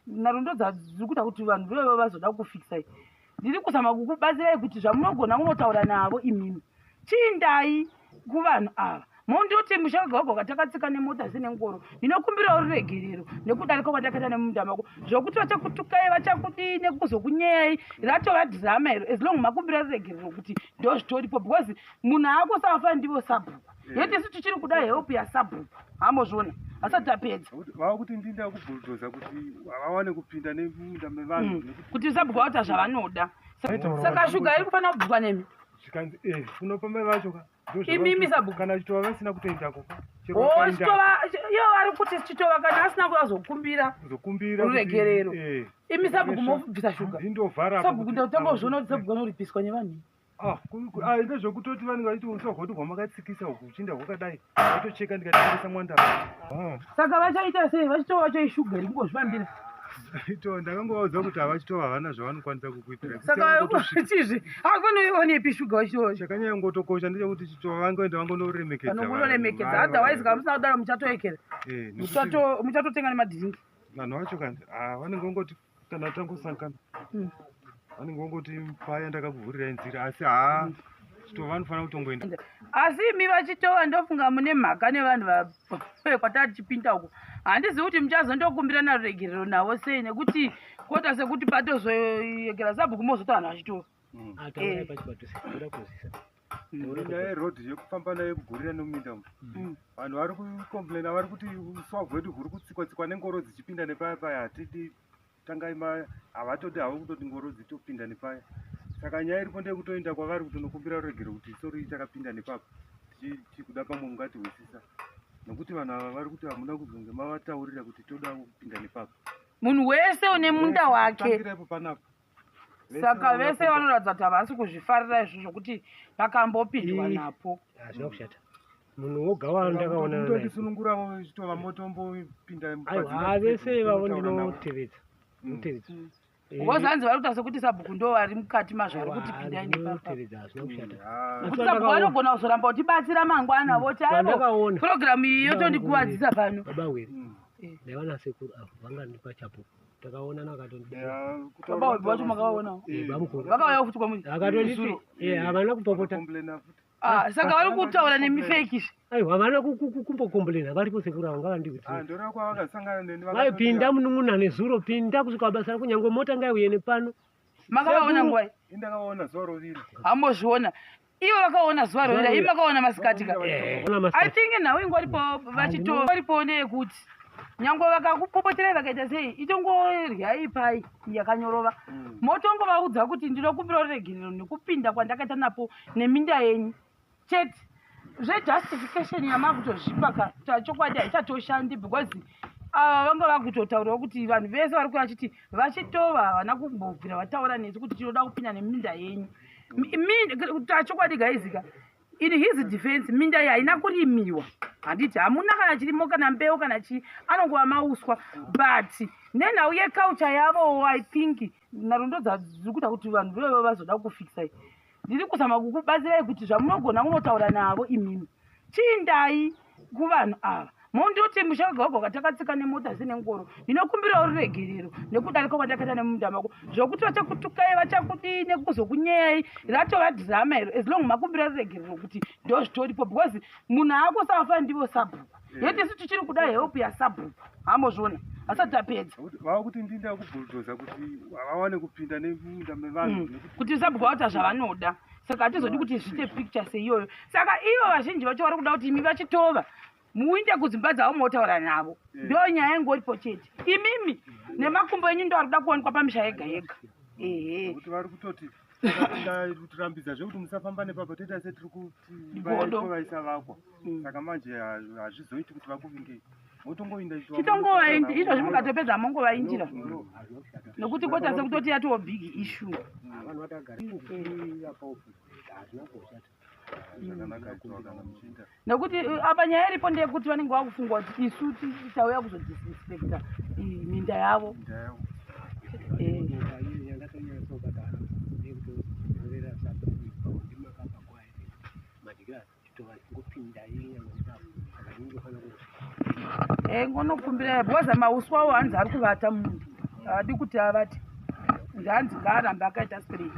Narundo dziri kuita kuti vanhu veve vazoda kufikisai. Ndiri kuzama kukubatsirai kuti zvamunogona kunotaura navo imimi. Chiindai kuvanhu ava mondoti musha wega wega wakatakatsika nemota zine ngoro. Ndinokumbirawo ruregerero nekudarika kwandakaita nemunda mako, zvokuti vachakutukai, vachakudii nekuzokunyeyai, ratova dhirama iro. As long makumbira ruregerero kuti ndozvitoripo, because munhu aakusafa ndivo sabhuku. Yeti isu tichiri kuda help yasabhuku, hamozviona asati tapedza. Vava kuti ndinda kubhuldoza kuti vawane kupinda nemunda mevanhu. Kuti sabhuku vakuita zvavanoda. Saka shuga iri kufanira kubvukwa nemi. Zvikanzi kunopa mai vacho ka. Imimi sabhuku. Kana chitova vasina kutoendako ka. Oh, chitova iyo vari kuti chitova kana asina kuzokumbira kuzokumbira ruregerero. Imi sabhuku mobvisa shuga. Ndindovhara. Sabhuku ndotanga kuzviona kuti sabhuku anoripiswa nevanhu. Ah, ndezvekutoti vanenge vachiti uswa hwedu hwamakatsikisa uku uchinda hwakadai, vatocheka ndikatengesa mwanda. Saka vachaita sei? Vachitova vacho ishuga iri kungozvifambira. Ito ndakangovaudza kuti havachitova havana zvavanokwanisa kukuitira. Saka chizvi akunoionepi shuga vachitova? Chakanyanya kungotokosha ndechekuti chitova vangoenda vangonoremekedza. Vanongonoremekedza, otherwise kana musina kudaro muchatoekera. Muchatotenga nemadhiringi. Vanhu vacho kana vanenge vongoti kana tangosangana vanenge vongoti paya ndakakuvhurirai nzira, asi haa, chitova vanofanira kutongoenda. Asi imi vachitova ndofunga mune mhaka nevanhu kwatati tichipinda uko. Handizivi kuti muchazondokumbirana ruregerero navo sei, nekuti kota sekuti patozoyekera sabhuku mozota vanhu vachitova. Taurai pachipadhuze, ndoda kuzivisa. Minda yerodhi yekufamba nayo yekugurira nemuminda umu, vanhu vari kucomplaina, vari kuti uswa hwedu huri kutsikwa tsikwa nengoro dzichipinda nepaya paya. Hatidi tangai ma havatodi havo kutoti ngoro dzitopinda nepaya. Saka nyaya iripo ndeyekutoenda kwavari kutonokumbira ruregero kuti sorry, takapinda nepapa, tichikuda pamwe mungatihwisisa, nokuti vanhu ava vari kuti hamuna kuzonge mavataurira kuti toda kupinda nepapa. Munhu wese une munda wake. Tangirepo panapa. Saka vese vanoratidza kuti havasi kuzvifarira izvo zvokuti pakambopindwa napo. Hazvina kushata, munhu woga wandakaonana naye. Totisunungurawo chitova motombopinda. Aiwa, vese ivavo ndinotevedza, ndinotevedza. Because hanzi vari kuita sekuti sabhuku ndo vari mukati mazvo vari kuti pindai nepapa. Ndinotevedza, hazvina kushata. Nekuti sabhuku vanogona kuzoramba kutibatsira mangwana, voti avo Vandakaona purogiramu iyi yotondikuvadzisa pano. Baba weri, ndaiva nasekuru avo vanga ndipa chapupu, takaonana, akatondidai. Baba wedu vacho makavaonawo? Bamukuru. Vakauyawo futi kwamuri? Akatonditi havana kupopota. Ah, saka vari kutaura nemifeki. Aiwa, havana kumbocomplaina, varipo sekuru avo, ngavandikuti. Ndora kwavakasangana neni. Vaipinda munun'una nezuro, pinda kusvika basa rako, nyange mota ngaiuye nepano. Makavaona nguwai? Indakaona zuva roviri. Hambozviona ivo vakaona zuva rovira, imi makaona masikati ka? Ona I masikati. think nhau ingoripo vachitoripo ndeyekuti nyangwe vakakupopoterai vakaita sei, itongoryai pai yakanyorova, motongovaudza kuti ndinokumbira ruregerero nekupinda kwandakaita napo neminda yenyu chete. Zvejustification yamakutozvipa ka, chokwadi haichatoshandi, because ava vanga vakutotaurawo kuti vanhu vese vari kuya vachiti vachitova havana kumbobvira vataura nesu kuti tinoda kupinda neminda yenyu. Chokwadi gaizika, in his defense, minda iyi haina kurimiwa, handiti? Hamuna kana chirimo, kana mbeu, kana chii, anongova mauswa. But nenhau yeculture yavowo, I think narundo dziri kuita kuti vanhu veve vazoda kufikisai. Ndiri kuzama kukubatsirai kuti zvamunogona kunotaura navo imimi. Chiindai kuvanhu ava mondoti musha wega wega wakatakatsika nemota zine ngoro, ndinokumbirawo ruregerero nekudarika kwandakaita nemunda mako. Zvokuti vachakutukai, vachakudii nekuzokunyeyai, ratova dhirama iro. As long makumbira ruregerero kuti ndozvitoripo, because munhu aakusafa ndivo sabhuku. Yeti isu tichiri kuda help yasabhuku, hambozviona asati tapedza. Vava kuti ndinda kubhuldoza kuti vawane kupinda nemunda mevanhu. Kuti sabhuku vakuita zvavanoda. Saka hatizodi kuti zviite picture seiyoyo. Saka ivo vazhinji vacho vari kuda kuti imi vachitova muinde kudzimba dzavo motaura navo. Ndo nyaya ingoripo chete. Imimi nemakumbo enyu ndo ari kuda kuwanikwa pamisha yega yega, ehe. Kuti vari kutoti kutirambidza zvekuti musafamba nepapa, toita setiri kuti Godo. vaisa vakwa. Saka manje hazvizoiti kuti vakuvingei, motongoinda. Chitongovaindi izvozvi, mukatopedza mongovaindira, nekuti kota sekutoti yatiwo big issue. Vanhu vatagara hazvina kushata. Zvakanaka itwa kana muchiinda. Nekuti apa nyaya iripo ndeyekuti vanenge vakufunga kuti isu tauya kuzodisrespecta minda yavo. Minda yavo. Yandakanyatsobata ndekutorera sabhuku ndimakapa madyira chitova ngopinda inyangwe nepapo, saka ndindofanira kungosvika. Ngonokumbira because mauswa awo hanzi ari kuvata munhu. Haadi kuti avate, ndanzi ngaarambe akaita straight.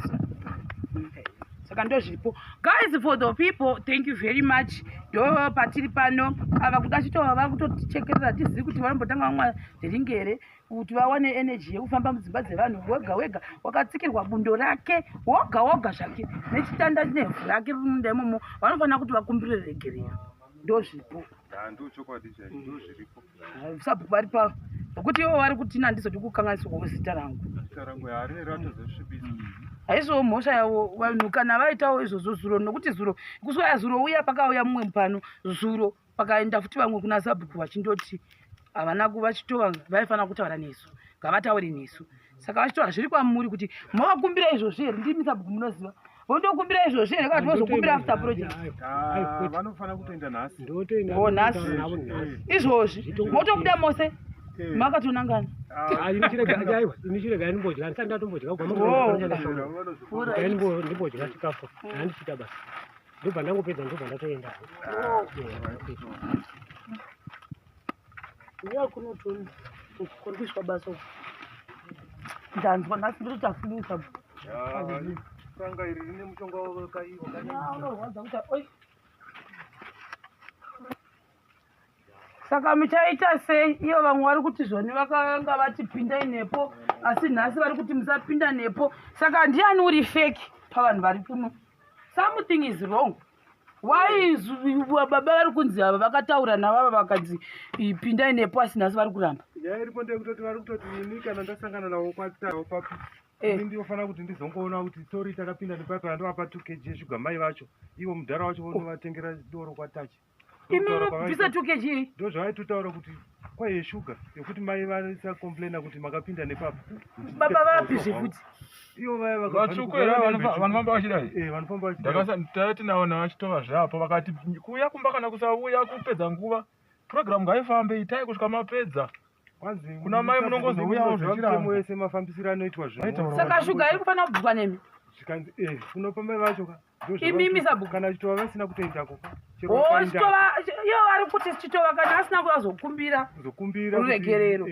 Saka ndozviripo, guys. For the people, thank you very much. Ndo patiri pano. Ava kuda chitova vakutotichekerera, tizivi kuti vanombotanga vamwa dhiringi here kuti vawane energy yekufamba mudzimba dzevanhu. Wega wega wakatsikirwa bundo rake woga woga zvake nechitanda nevhu rake munda imomo, vanofanira kuti vakumbire regerero. Ndozvipo. Ndo chokwadi chaicho, ndo zviripo. Sabhuku vari pa nokuti ivo vari kuti handizodi kukanganisirwawo zita rangu. Zita rangu harine ratozosvibisa. Haisiwo mhosva yavo vanhu kana vaitawo izvozvo zuro, nokuti zuro kuswaya zuro uya pakauya mumwe pano zuro, pakaenda futi vamwe kuna sabhuku vachindoti havana vachitova vaifanira kutaura nesu, ngavataure nesu. Saka vachitova zviri kwamuri kuti mavakumbira izvozvi here? Ndimi sabhuku, munoziva vondokumbira izvozvi here kana kuti vozokumbira after project? Ah, vanofanira kutoenda nhasi. Ndotoenda. Oh, nhasi. Ndotaura navo nhasi. Izvozvi motobuda mose makatonangana. Ah, ini chirega, aiwa, ini chirega ndimbodya, ndisati ndatombodya kubva. Oh. Ndimbodya chikafu handichiita basa, ndobva ndangopedza, ndobva ndatoenda. Uya kunotoni kuri kuiswa basa uku. Ndanzwa nhasi ndototi flu sabhuku. Puranga iri rine mushonga wakanyanya. Unorwadza kuti oi. Saka muchaita sei? Iyo vamwe vari kuti zvoni vakanga vati pindai nepo, asi nhasi vari kuti musapinda nepo. Saka ndiani uri fake pavanhu vari kuno? Something is wrong. Why is baba vari kunzi ava vakataura navava vakanzi pindai nepo, asi nhasi vari kuramba? Nyaya iripo ndeyekutoti vari kutoti ini kana ndasangana navo kwatawo papi, ini ndinofanira kuti ndizongoona kuti sorry, takapinda nepapa, ndovapa 2 kg yeshuga mai vacho, ivo mudhara wacho vonovatengera doro kwatachi. Imi bvisa 2 kg? Ndo zvavaitotaura kuti kwaiye shuga yekuti mai vasacomplaina kuti makapinda nepapa. Baba vapizve futi? Ivo vaya. Vatsvuku here vanofamba vachidai? Vanofamba vachidai. Ndakasa tinawo navachitova zvapo, vakati kuuya kumba kana kusauya kupedza nguva, purogiramu ngaifambe, itai kusvika mapedza. Kwanzi Kuna mai munongozouyawo mutemo zvechirango. wese mafambisiro anoitwa zvinhu. Vaitaura. Saka shuga iri kufanira kubviswa nemi? Zvikanzi kunopa mai vacho ka. Imimi sabhuku. Kana chitova vasina kutoendako ka, chero O vakaenda chitova, iyo vari kuti chitova kana asina kuvazokumbira kuzokumbira kuti, ruregerero.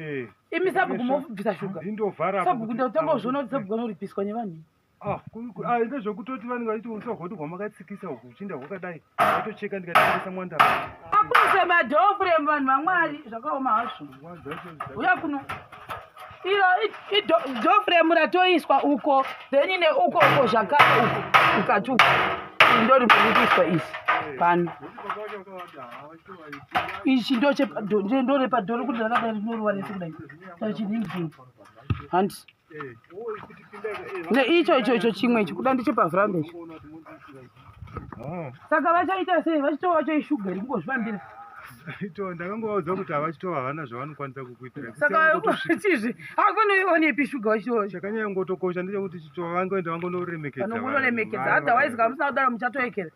Imi sabhuku mobvisa shuga? Ndindovhara apo Sabhuku, ndatanga kuzviona kuti sabhuku anoripiswa nevanhu. Ah, ndezvekutoti vanenge vachiti uswa hwedu hwamakatsikisa uku uchinda hwakadai, vaitocheka ndikatengesa mwandara. Akuise madoorframe, vanhu vamwari, zvakaoma hazvo. Nguva dzacho Uya kuno, iro doorframe ratoiswa uko, then neuko uko zvakare, uko mukati uko ndo riri kuiswa isi pano. Ichi ndorepadhori kuti rakadai rinoruwa rese kudai chiningi handi neicho icho icho chimwe ichi kuda ndechepavhuranda ichi. Saka vachaita sei vachitova vacho? Ishuga iri kungozvifambira. Ito ndakangovaudza kuti havachitova havana zvavanokwanisa kukuitira. Saka chizvi hakunoionepi shuga vachitova? Chakanyanya kungotokosha ndechekuti chitova vangoenda vangonoremekedza. Vanongonoremekedza, otherwise kana musina kudaro muchatoekera.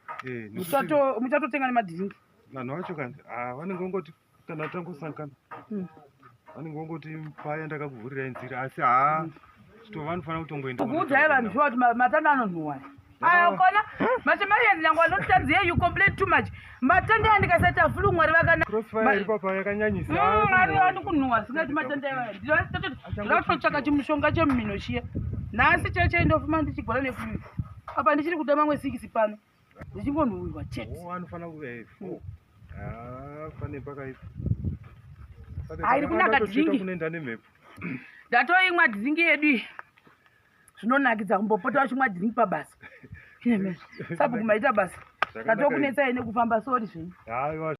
Muchatotenga nemadhiringi. Vanhu vacho kana vanenge vongoti kana tangosangana, vanenge vongoti paya ndakakuvhurirai nzira, asi haa, chitova vanofanira kutongoenda. Kuudzai vanhu shuwa kuti matanda anonhuhwa aya kona machemarians nyange vanotanzi ye you complain too much. Matanda aya ndikasaita flu, Mwari vakana. Crossfire iri papa yakanyanyisa. Ari ani kunhuhwa singaiti matanda aya. Ndinototsvaka chimushonga chemumhino chiya nhasi cheche, ndofuma ndichigora neflu. Apa ndichiri kuda mamwe 6 pano, ndichingonhuhwirwa chete. Oh, anofanira kuve four. Pane pakaipa. Ah, iri kunaka dringi. Kunoenda nemhepo. Ndatoimwa dhiringi yedu iyi. Zvinonakidza kumbopota uchimwa dhiringi pabasa. Sabhuku, maita basa. Zvakanaka. Ndatokunetsai nekufamba, sorry zvenyu. Haiwa.